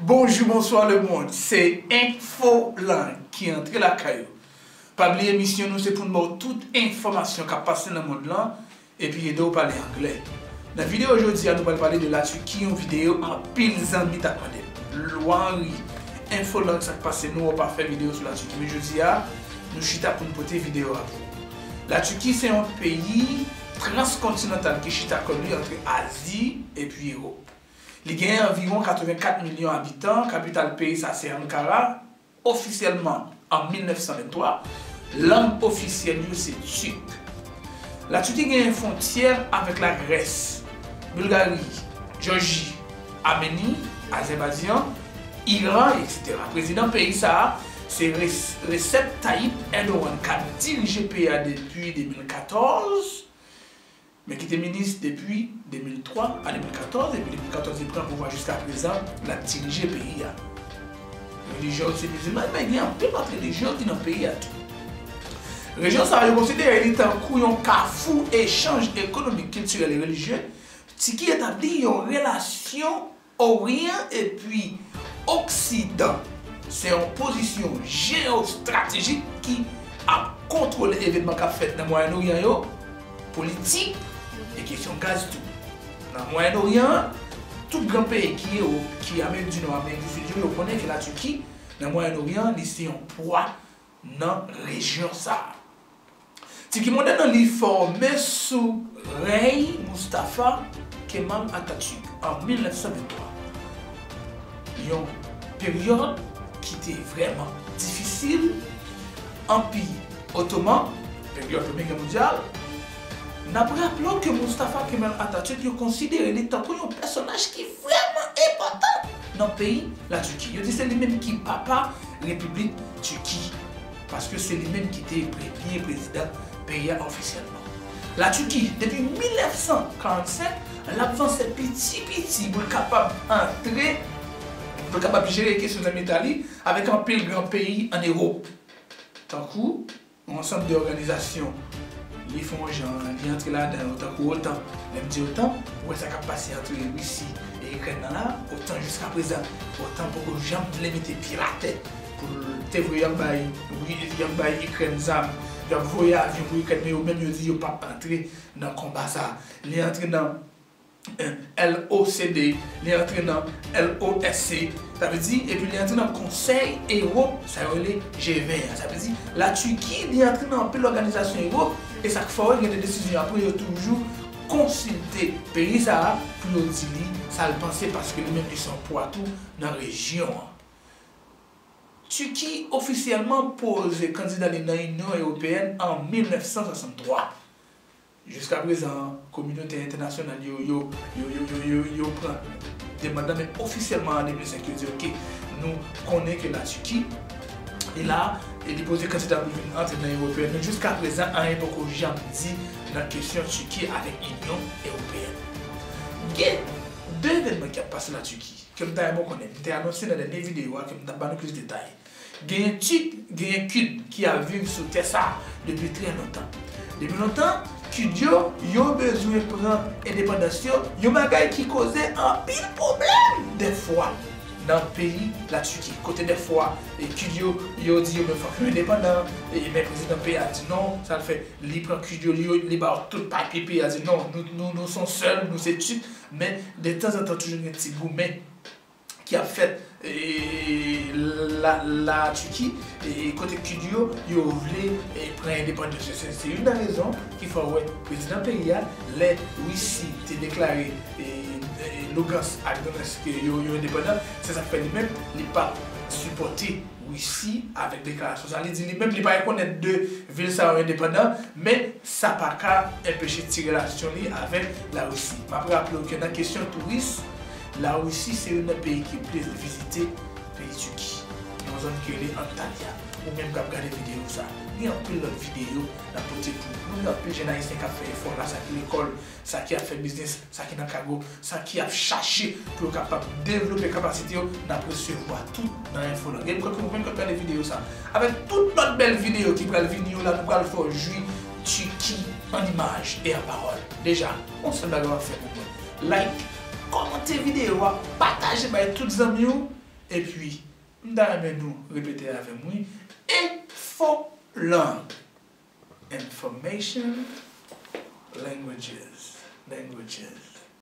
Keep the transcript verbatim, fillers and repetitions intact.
Bonjou, bonswa lemonn, se Infolang ki antre lakay ou. Pa bliye misyon nou se pou n ba w tout enfòmasyon k ap pase nan mond lan epi ede w pale anglè. Nan videyo jodi a, nou pral pale de Latiki, yon videyo anpil zanmi t ap mande m. Lwanri, Infolang, sa k pase, nou wè w pa fè videyo sou Latiki, men jodi a, nou chita pou n pote videyo a pou ou. Latiki se yon peyi transkontinantal ki chita kò li antre Azi epi Ewòp. Li genyen anviwon katrevenkat milyon abitan, kapital peyi sa se Ankara, ofisyèlman an mil nèf san venntwa, lang ofisyèl yo se tik. Latiki genyen fwontyè avèk Lagrès, Bilgari, Jòji, Ameni, Azèbajan, Iran, etsetera. Prezidan peyi sa a se Res- Recep Tayyip Erdogan k ap dirije peyi a depi de mil katòz, men ki te minis depi de mil twa a de mil katòz, epi de mil katòz li pran pouvwa jiska prezan, l ap dirije peyi a. Relijyon yo se mizilman, men gen anpil lòt relijyon ki nan peyi a tou. Rejyon sa a, yo konsidere li tankou yon kafou echanj ekonomik, kiltirèl e relijye. Tiki etabli yon relasyon Oryan epi Oksidan se yon pozisyon jeyostratejik ki ap kontwole evènman k ap fèt nan Mwayen Oryan yo, politik e kesyon gaz tou. Nan Mwayen Oryan an, tout gran peyi ki Ewòp, ki Amerik di Nò, Amerik di Sid yo, yo konnen ke Latiki nan Mwayen Oryan, li se yon pwa nan rejyon sa a. Tiki modèn nan li fòme sou rèy Mustafa Kemal Atatürk an mil nèf san venntwa. Yon peryòd ki te vrèman difisil. Anpi Otoman, peryòd Premye Gè Mondyal, n ap raple w ke Mustafa Kemal Atatürk yo konsidere li tankou yon pèsonaj ki vrèman enpòtan nan peyi Latiki. Yo di se li menm ki papa Repiblik Tiki, paske se li menm ki te premye prezidan peyi a ofisyèlman. Latiki, depi mil nèf san karannsenk, l ap vanse piti piti pou l kapab antre, pou l kapab jere kesyon zam eta li avèk anpil gran peyi ann Ewòp, tankou yon ansanm de òganizasyon. Li fè yon jan, li antre ladan yo, tankou OTAN. Lè m di OTAN, ou wè sa k ap pase ant Risi e Ikrèn nan la, OTAN jiska prezan. OTAN poko janm vle mete pye l atè pou l te vre y ap bay, wi, y ap bay Ikrèn zam, y ap voye avyon pou Ikrèn, men yo menm yo di yo p ap antre nan konba sa. Li antre nan L O C D, li antre nan L O S C, sa vle di, epi li antre nan Konsèy Ewòp, sa yo rele G ven an. Sa vle di, Latiki, li antre nan anpil òganizasyon Ewòp, e sa k fè w wè gen de desizyon apre yo toujou konsilte peyi sa a pou yo di li sa l panse, paske li menm li se yon pwa tou nan rejyon an. Tiki ofisyèlman poze kandida li nan Inyon Ewopeyèn an mil nèf san swasanntwa. Jiska prezan, kominote entènasyonal yo, yo, yo, yo, yo, yo, yo pran demann nan, men ofisyèlman an de mil senk, yo di, oke, nou konnen ke Latiki, li la, e li poze kandida pou vin antre nan Ewopeyèn. Men jiska prezan, anyen poko janm di nan kesyon Tiki avèk Inyon Ewopeyèn. Gen de evènman ki ap pase Latiki, ke m ta renmen w konnen. M te anonse nan dènye videyo a ke m t ap ba nou plis detay. Genyen Tik, genyen Kud ki ap viv sou tè sa a depi trè lontan. Depi lontan, Kud yo, yo bezwen pran endepandans yo, yon bagay ki koze anpil pwoblèm dèfwa nan peyi Latiki. Kote dèfwa, e Kud yo, yo di yo menm fòk yo endepandan, e, men prezidan peyi a di non, sa l fè, li pran Kud yo, li, li ba yo tout papye peyi a, di non, nou, nou, nou se yon sèl, nou se Tik, men detanzantan toujou gen ti goumen ki ap fèt, e, la, la Tiki, e, kote Kud yo, yo vle, e, pran endepandans yo. Se, se youn nan rezon ki fè w wè prezidan peyi a, lè Risi te deklare, e, e, Lugans ak Donetsk yo, yo endepandan, se sa k fè li menm, li pa sipòte Risi avèk deklarasyon sa. Li di li menm, li pa rekonèt de vil sa yo endepandan, men sa pa ka enpeche ti relasyon li avèk Larisi. M ap raple w ke nan kesyon touris, Larisi se youn nan peyi ki plis vizite peyi Tiki, nan yon zòn ki rele Antalya. Ou menm k ap gade videyo sa, gen anpil lòt videyo n ap pote pou ou. Nou gen anpil jèn ayisyen k ap fè efò la, sa ki lekòl, sa ki ap fè biznis, sa ki nan kago, sa ki ap chache pou yo kapab devlope kapasite yo, n ap resevwa tou nan Infolang. E m kwè ke ou menm k ap gade videyo sa, avèk tout lòt bèl videyo ki pral vini yo la, nou pral fè w jwi Tiki an imaj e an pawòl. Deja, yon sèl bagay w ap fè pou mwen. Like, kòmante videyo a, pataje bay tout zanmi w, Epi, m ta renmen nou repete avè m, wi. Enfo lang. Information, languages, languages.